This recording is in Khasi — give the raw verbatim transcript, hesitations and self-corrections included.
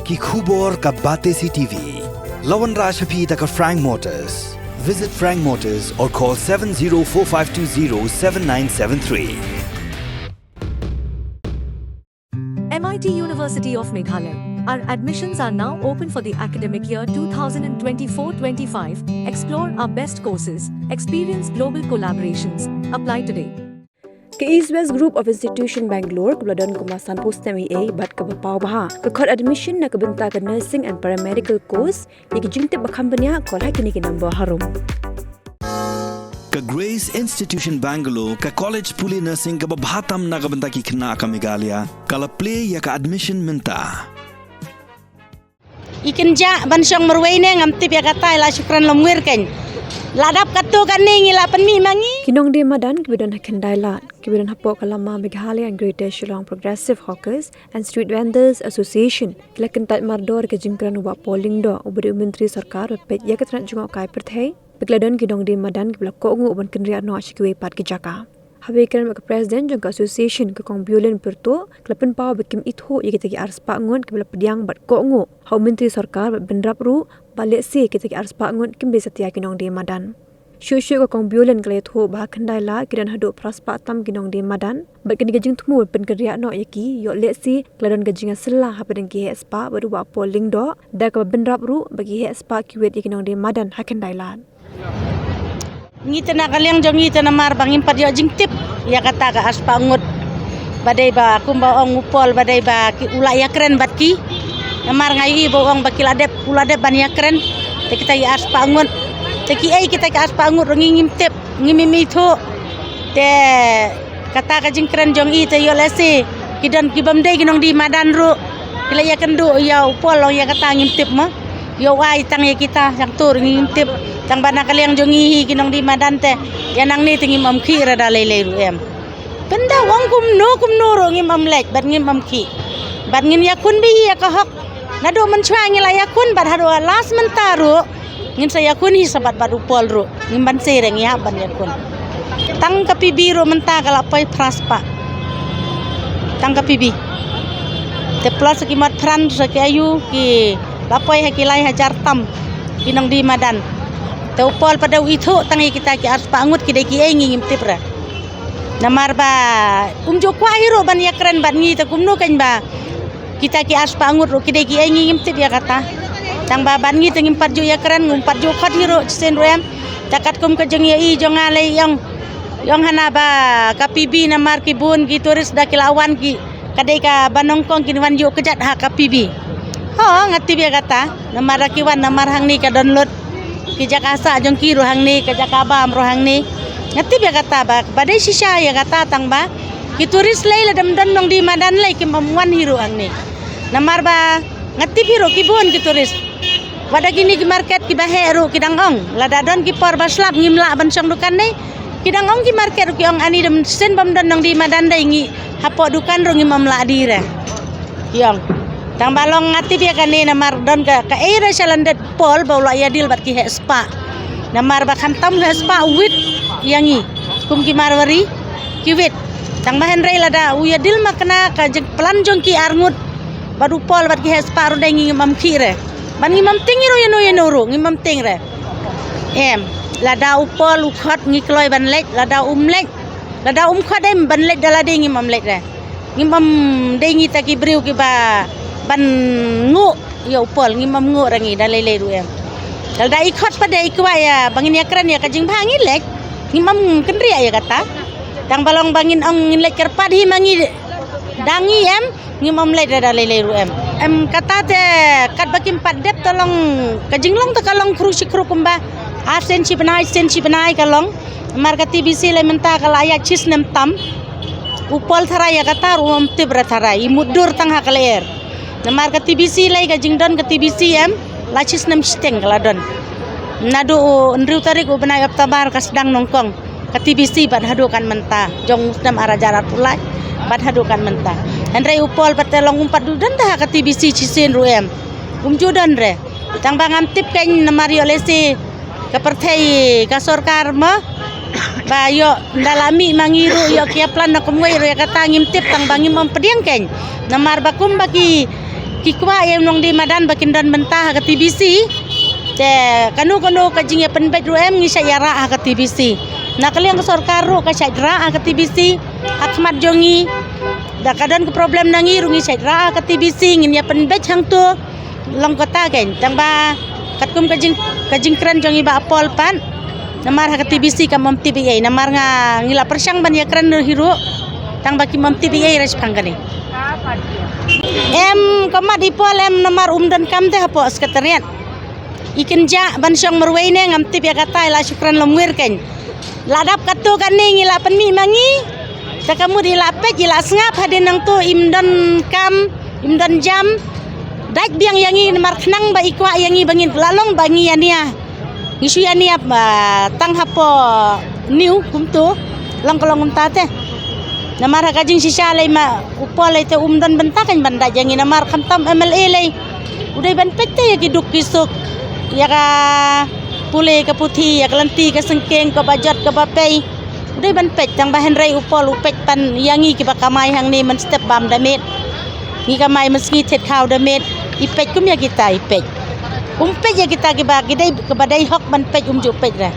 Ki khubor ka Batesi T V. La wanrah sha phi da ka Frank Motors. Visit Frank Motors or call seven zero four five two zero seven nine seven three. M I T University of Meghalaya. Our admissions are now open for the academic year two thousand twenty-four twenty-five. Explore our best courses, experience global collaborations. Apply today. Ka East West Group of Institution Bangalore, kaba la don kumba sanphew snem eiei bad kaba paw bha, ka khot admission na ka bynta ka nursing and paramedical course. Ïa ki jingtip ba kham bniah, call ha kine ki number harum. Ka Grace Institution Bangalore, ka college pule nursing kaba bha tam na ka bynta ki khynnah ka Meghalaya, ka la plie ïa ka admission mynta. I kynjah ban shong marwei ne, ngam tip ïa kata, i la shu kren lymwir kein. La dap katto katne ngi la pynmih ma ngi. Ki nongdie madan kiba don ha Khyndai Lad, kiba don hapoh ka lama Meghalaya and Greater Shillong Progressive Hawkers and Street Vendors Association, ki la kyntait mardor ka jingkren u Bah Paul Lyngdoh, uba dei u Myntri Sorkar ba peit ïa ka tnat jngohkai pyrthei, ba ki la don ki nongdie madan kiba la kohnguh ban kynriah noh sha kiwei pat ki jaka. Haba ïakren bad ka President jong ka Association, ka Kong Violin Pyrtuh, ka la pynpaw ba kim ithuh ïa kita ki arspah ngut kiba la pdiang bad kohnguh ha u Myntri Sorkar bad bynrap ruh ba lehse kita ki arspah ngut kim dei satia ki nongdie madan. Shuh shuh ka Kong Violin ka la ïathuh ba ha Khyndai Lad ki don haduh phraspah tam ki nongdie madan, bad kane ka jingthmu ban pynkynriah noh ïa ki, ïoh lehse ka la don ka jingïasylla hapdeng ki hehspah bad u Bah Paul Lyngdoh, da kaba bynrap ruh ba ki hehspah ki wit ïa ki nongdie madan ha Khyndai Lad. Ngi te na ka liang jong ngi te namar ba ngim pat ïoh jingtip ïa kata ka arspah ngut. Ba dei ba kumba ong u Paul ba dei ba ki u la ïakren bad ki. Namar nga ïohi ba u ong ba ki la dep, u la dep ban ïakren. Te kita ki arspah ngut, te kiei kita ki arspah ngut ruh ngi ngim tip, ngim ithuh. Te kata ka jingkren jong i te ïoh lehse ki don ki bym dei ki nongdie madan ruh ki la ïakynduh ïa u Paul, long ïa kata ngim tip mo. Ïoh ai tang ïa kita, tang tur ngim tip. Tang ba na ka liang jong ngi hi ki nongdie madan te, ïa nangne te ngim ym khih re da lei lei ruh em. Pynda ong kumno kumno ruh ngim ym leit bad ngim ym khih. Bad ngin ïakhun bha ïa ka hok. Naduh mynshuwa ngi la ïakhun bad haduh last mynta ruh ngin sa ïakhun hi sa bad bad u Paul ruh. Ngim ban sei re, ngi hap ban ïakhun. Tang ka P B ruh mynta ka la poi phraspah. Tang ka P B. Te plus ki mat pran sa ki ayu ki la poi ha ki lai hajar tam ki nongdie madan. Te u Paul pat u ithuh tang ïa kita ki arspah ngut ki dei kiei ngi ngim tip re. Namar ba um ju kwah hi ruh ban ïakren bad ngi te kumno kein ba kita ki arspah ngut ruh ki dei kiei ngi ngim tip ïa kata. Tang ba bad ngi te ngim pat ju ïakren, ngim pat ju khot hi ruh shisien ruh em. Te katkum ka jingïohi jong nga lei ïong, ïong hana ba ka P B namar ki bun ki tourist da ki la wan ki, ka dei kaba nyngkong kin wan ïuh kjat ha ka P B. Ho, nga tip ïa kata. Namar da ki wan namar hangne ka don lut ki jaka sah jong ki ruh hangne, ka jaka bam ruh hangne. Nga tip ïa kata ba, ba dei shisha ïa kata tang ba ki tourist lei lada ym don nongdie madan lei kim ym wan hi ruh hangne. Namar ba nga tip hi ruh ki bun ki tourist. Wat da kine ki market kiba heh ruh ki dang ong, lada don ki por ba slap ngim lah ban shong dukan ne. Ki dang ong ki market ruh ki ong ani da shisien bym don nongdie madan dei ngi hapoh dukan ruh ngim ym lah die re. Ki ong. Tang ba long nga tip ïa kane namar don ka, kaei re sha lyndet Paul ba u la ïadil bad ki hehspah. Namar ba khamtam hehspah wit ïa ngi kum ki Marwari ki wit. Tang ba hynrei lada u ïadil ma kane ka jingplan jong ki arngut bad u Paul bad ki hehspah ruh dei ngi ngim ym khih re. Bad ngim ym tieng hi ruh ïano ïano ruh, ngim ym tieng re. Em, lada u Paul u khot ngi kloi ban leit, lada um leit, lada um khot em ban leit da lade ngim ym leit re. Ngim ym dei ngi ta ki briew kiba ban nguh ïa u Paul, ngim ym nguh re ngi da lei lei ruh em. Lada i khot pat de i kwah ïa ba ngin ïakren ïa ka jingbha ngi leit. Ngim ym kynriah ïa kata. Tang ba long ba ngin ong ngin leit kyrpad hi ma ngi da ngi em. Ngim ym leit re da lei lei ruh em. Em, kata te katba kim pat dep te long ka jinglong te ka long khru shi khru kumba ar sien shi bnai, sien shi bnai ka long. Namar ka T B C lei mynta ka la ïaid shi snem tam. U Paul tharai ïa kata ruh um tip re tharai, i mutdur tang ha ka lyer. Namar ka T B C lei ka jingdon ka T B C em, la shi snem shiteng ka la don. Naduh u hynriew tarik u bnai Oktober ka sdang nyngkong ka T B C bad haduh kan mynta, jong u snem ar hajar arphew lai bad haduh kan mynta. Hynrei u Paul pat te long um pat ju don te ha ka T B C shisien ruh em. Um ju don re. Tang ba ngam tip kein namar ïoh lehse ka pyrthei ka sorkar mo ba ïoh nda la mih ma ngi ruh ïoh ki ïa plan na kumwei ruh ïa kata ngim tip tang ba ngim ym pdiang kein. Namar ba kumba ki Ki kwah ïa u nongdie madan ba kin don bynta ha ka T B C. Te kano kano ka jingïapynbeit ruh em, ngi shait ïarah ha ka T B C. Na ka liang ka sorkar ruh ka shait rah ha ka T B C, ha khmat jong ngi. Da ka don ka problem na ngi ruh ngi shait rah ha ka T B C, ngin ïapynbeit hangto. Long kata kein, tang ba katkum ka jing, ka jingkren jong i Bah Paul pat. Namar ha ka T B C kam ym tip ei ei, namar nga ngi la pyrshang ban ïakren ruh hi ruh, tang ba kim ym tip ei ei re shaphang kane. Em, ka mat i Paul em, namar um donkam te hapoh Secretariat. I kynjah ban shong marwei ne, ngam tip ïa kata, i la shu kren lymwir kein. La dap katto katne ngi la pynmih ma ngi. Te ka mut i la peit, i la sngap, hadien nangto im donkam, im don jam. Dait biang ïa ngi namar khnang ba i kwah ïa ngi ba ngin, la long ba ngi ïania. Ngi shu ïania ba tang hapoh New kumto. Long ka long kumta te. Namar ha ka jingshisha lei ma u Paul lei te um don bynta kein ban dait ïa ngi, namar khamtam M L A lei. U dei ban peit te ïa ki duk ki suk, ïa ka pule ka puthi, ïa ka lynti ka syngkien, kaba jot kaba pei. U dei ban peit, tang ba hynrei u Paul u peit pan ïa ngi kiba kamai hangne mynstep bam da miet. Ngi kamai mynsngi thied khaw da miet. I peit kum ïa kita i peit. Um peit ïa kita kiba ki dei, kaba dei hok ban peit um ju peit re.